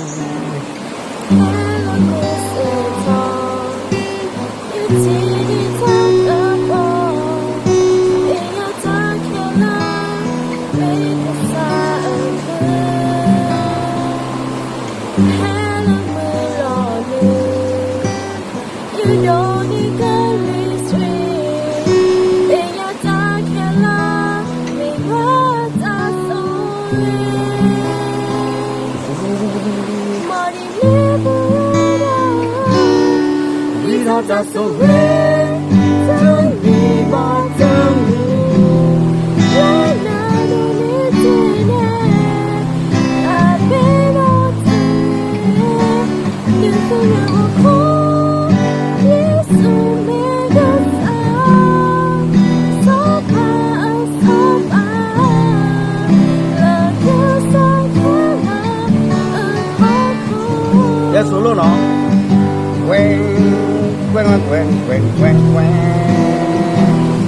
ဟဲလီၤမ့ၢ်စ့ၢ်ကီး, ယထံၣ်နံၤတၢ်ကပီၤ, ယတၢ်ခဲလၢာ် မ့ၢ်ကစၢ်အကလုၢ်, ဟဲလီၤမုၢ်လီၤနံၤ, ယဒိးန့ၢ်ကလံၤဆှံ, ယတၢ်ခဲလၢာ် မ့ၢ်ယွၤတၢ်ဆိၣ်ဂ့ၤ, မ်ဒ်န့ၣ်ပဝဲဒၣ် ဝံထီၣ်တၢ်ဆိၣ်ဂ့ၤ တမံၤဘၣ်တမံၤ, လၢနၤဒိးန့ၢ်တ့ၢ်န့ၣ်, အဘ့ၣ်ဒီးတ့ၢ်, ဒုးသ့ၣ်ညါအခိၣ်, ယ့ၣ်ၡူးမ့ၢ်ကစၢ်, စီၤပၤအစီၤပၤ, လၢကစၢ်ခဲလၢာ် ယဆိၣ်လိနီၤ, ဝဲ, ဝဲ, ဝဲ, ဝဲ, ဝဲ, ဝဲ,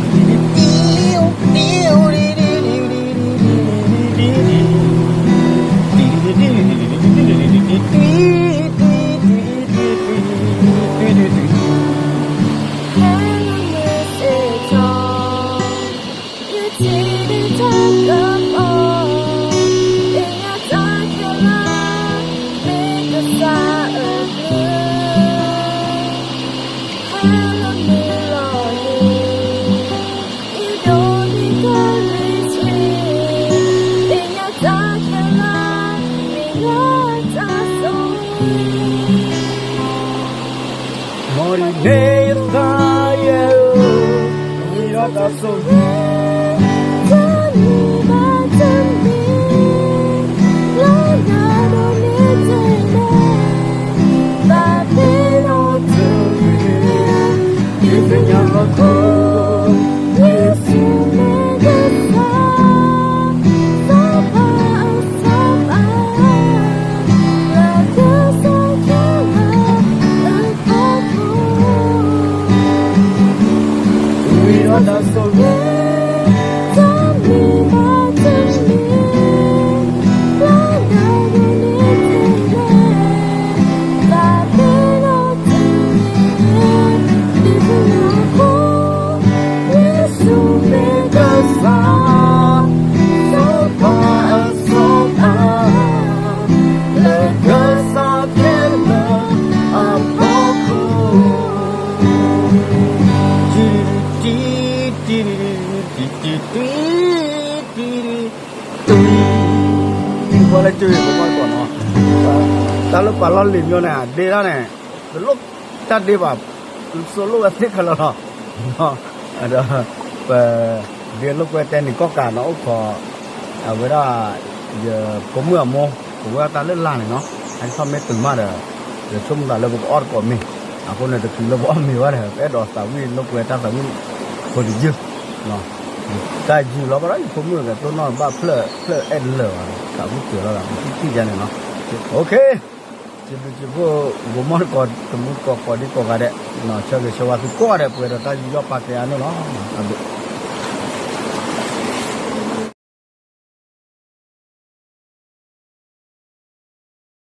ဟဲလီၤမ့ၢ်စ့ၢ်ကီး, ယထံၣ်နံၤတၢ်ကပီၤ, ယတၢ်ခဲလၢာ် မ့ၢ်ကစၢ်အကလုၢ်, ဟဲလီၤမုၢ်လီၤနံၤ, ယဒိးန့ၢ်ကလံၤဆှံ, ယတၢ်ခဲလၢာ် မ့ၢ်ယွၤတၢ်ဆိၣ်ဂ့ၤ မ်ဒ်န့ၣ်သးယဲဧၢ, ဝံထီၣ်တၢ်ဆိၣ်ဂ့ၤ တမံၤဘၣ်တမံၤ, လၢနၤဒိးန့ၢ်တ့ၢ်န့ၣ်, ဘၣ်ဘ့ၣ်ဒီးတ့ၢ်န့ၣ်, ဒုးသ့ၣ်ညါအခိၣ်, ယ့ၣ်ၡူးမ့ၢ်ကစၢ်, စီၤပၤအစီၤပၤ, လၢကစၢ်ခဲလၢာ် အဖီခိၣ် တၢ်လၢပှၤလီၢ်လံၤမၠိန့ၣ် ဒ့ဒၣ်န့ၣ် ပလိၣ်တၢ်ဒ့ဘၣ်, ပသိၣ်လိဝဲသ့ၣ်ခဲလၢာ်လီၤ. ဒီး ပ ဒ့လိာ်ကွဲတဲနံၤကီၢ်ကးနီၤ အိၣ်ခိး အဝဲဒၣ် ယဖိမုၣ်အမိၢ် ပဝဲဒၣ်တၢ်လၢ်လၢ်န့ၣ်နီၤ ဟဲထီၣ်မ့ၢ်တုၤမးဒီး ယဆိကမိၣ်သးလၢပကအီၣ်တကိးမ့ၤ အဃိန့ၣ် တချုးလၢပအီၣ်မ့ၤဘၣ်ဒီး ပအဲၣ်ဒိးသးဝံၣ်လိာ်ကွဲတၢ်သးဝံၣ်ဖိတယုၢ် တၢ်ယုၢ်လီၤဘၣ်ဒီး ယဖိမုၣ်ကတိၢ်နီၣ်ဘၣ်ဖျၢၣ်ဖျၢၣ်အဲၣ်လၢာ်ဘၣ် သးဝံၣ်စၢၤလီၤဒီး ပထံၣ်ထံၣ်ယါန့ၣ်နီၤ. စံးဘျုးစံးဖှိၣ် ဂိၤမီၣ်တကိး တမူတကိး ကိးဒံကိးဂၤဒဲး ဆၢဂ့ၤဆၢဝါသုကိးဂၤဒဲး ပှဲၤဒီးတၢ်ယူးယီၣ်ပာ်ကဲအါန့ၣ်လီၤ. တၢ်ဘျုး